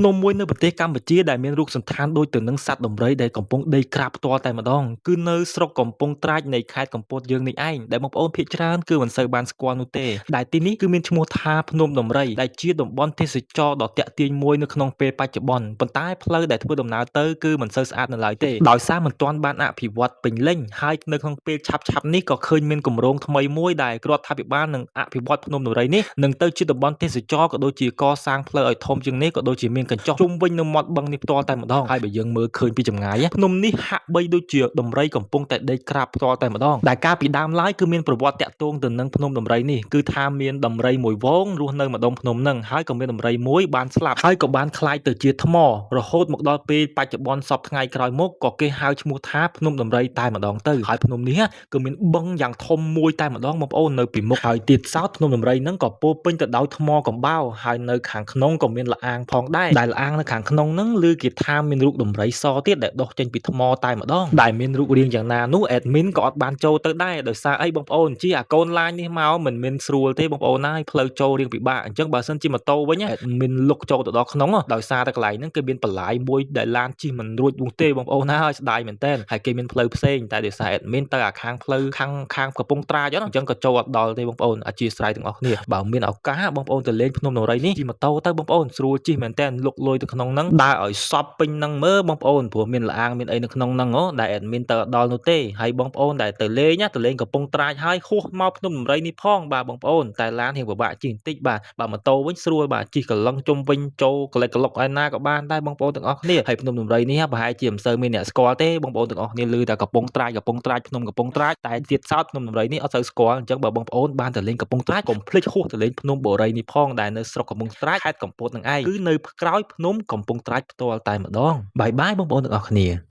ភ្នំមួយនៅប្រទេសកម្ពុជាដែលមានរូបសន្តានដូចទៅនឹងសត្វដំរីដែលកំពុងដេកក្រាបផ្ទាល់តែម្ដងគឺនៅស្រុកកំពង់ត្រាចនៃខេត្តកំពតយើងនេះឯងដែលបងប្អូនភាគច្រើនគឺមិនសូវបានស្គាល់នោះទេដែលទីនេះគឺមានឈ្មោះថាភ្នំដំរីដែលជាតំបន់ទេសចរណ៍ដ៏ទាក់ទាញមួយនៅក្នុងពេលបច្ចុប្បន្នប៉ុន្តែផ្លូវដែលធ្វើដំណើរទៅគឺមិនសូវស្អាតនៅឡើយទេដោយសារមិនទាន់បានអភិវឌ្ឍពេញលេញហើយនៅក្នុងពេលឆាប់ៗនេះក៏ឃើញមានគម្រោងថ្មីមួយដែលរដ្ឋាភិបាលនឹងអភិវឌ្ឍភ្នំដំរីនេះនឹងទៅជាតំបន់ទេសចរណ៍ក៏ដូចជាកសាងផ្លូវឲ្យធំជាងនេះក៏ដូចជាមានកញ្ចុះជុំវិញនៅមាត់បឹងនេះផ្ទាល់តែម្ដងហើយបើយើងមើលឃើញពីចម្ងាយភ្នំនេះហាក់បីដូចជាដំរីកំពុងតែដេកក្រាបផ្ទាល់តែម្ដងដែលកាលពីដើមឡើយគឺមានប្រវត្តិតាក់ទងទៅនឹងភ្នំដំរីនេះគឺថាមានដំរីមួយហ្វូងរស់នៅម្ដុំភ្នំនឹងហើយក៏មានដំរីមួយបានស្លាប់ហើយក៏បានក្លាយទៅជាថ្មរហូតមកដល់ពេលបច្ចុប្បន្នសព្វថ្ងៃក្រោយមកក៏គេហៅឈ្មោះថាភ្នំដំរីតែម្ដងទៅហើយភ្នំនេះគឺមានបឹងយ៉ាងធំមួយតែម្ដងបងប្អូននៅពីមុខហើយទៀតសោតភ្នំដំរីហ្នឹងក៏ពោរពេញទៅដោយថ្មកំបោរហើយនៅខាងក្នុងក៏មានល្អាងផងដែរដែលល្អាងនៅខាងក្នុងហ្នឹងឮគេថាមានរូបដំរីសទៀតដែលដុះចេញពីថ្មតែម្ដងដែលមានរូបរាងយ៉ាងណានោះ admin ក៏អត់បានចូលទៅដែរដោយសារអីបងប្អូនជិះអាកូនឡាននេះមកមិនមានស្រួលទេបងប្អូនហើយផ្លូវចូលរៀងពិបាកអញ្ចឹងបើសិនជាម៉ូតូវិញ admin លុកចូលទៅដល់ក្នុងដោយសារតែកន្លែងហ្នឹងគេមានបន្លាយមួយដែលឡានជិះមិនរួចនោះទេបងប្អូនហើយស្ដាយមែនតើហើយគេមានផ្លូវផ្សេងតែដោយសារ admin ទៅអាខាងផ្លូវខាងខាងកំពង់ត្រាចអញ្ចឹងក៏ចូលអត់ដល់ទេបងប្អូនអធ្យាស្រ័យទាំងអស់គ្នាបើមានឱកាសបងប្អូនទៅលេងភ្នំដំរីនេះជិះម៉ូតូទៅបងប្អូនស្រួលជិះមែនតើលុកលុយទៅក្នុងហ្នឹងដើរឲ្យសពពេញហ្នឹងមើលបងប្អូនព្រោះមានល្អាងមានអីនៅក្នុងហ្នឹងហ៎ដែល admin ទៅអត់ដល់នោះទេហើយបងប្អូនដែលទៅលេងណាទៅលេងកំពង់ត្រាចហើយហួសមកភ្នំដំរីនេះផងបាទបងប្អូនតែឡានរៀងពិបាកជិះបន្តិចបាទបើម៉ូតូវិញស្រួលបាទជិះកលឹងជុំវិញចូលកលិចកលុកឯណាក៏បានដែរបងប្អូនទាំងអស់គ្នាហើយភ្នំដំរីនេះប្រហែលជាមិនសូវមានអ្នកស្គាល់ទេបងប្អូនទាំងអស់គ្នាឮតែកំពង់ត្រាចកំពង់ត្រាចភ្នំកំពង់ត្រាចតែទៀតសោតភ្នំដំរីនេះអត់សូវស្គាល់អញ្ចឹងបើបងប្អូនបានទៅលេងកំពង់ត្រាចកុំភ្លេចហួសទៅលេងភ្នំបូរីនេះផងដែលនៅស្រុកកំពង់ត្រាចខេត្តកំពតនឹងឯងគឺនៅក្រោយភ្នំកំពង់ត្រាចផ្ទាល់តែម្ដង bye bye បងប្អូនទាំងអស់គ្នា។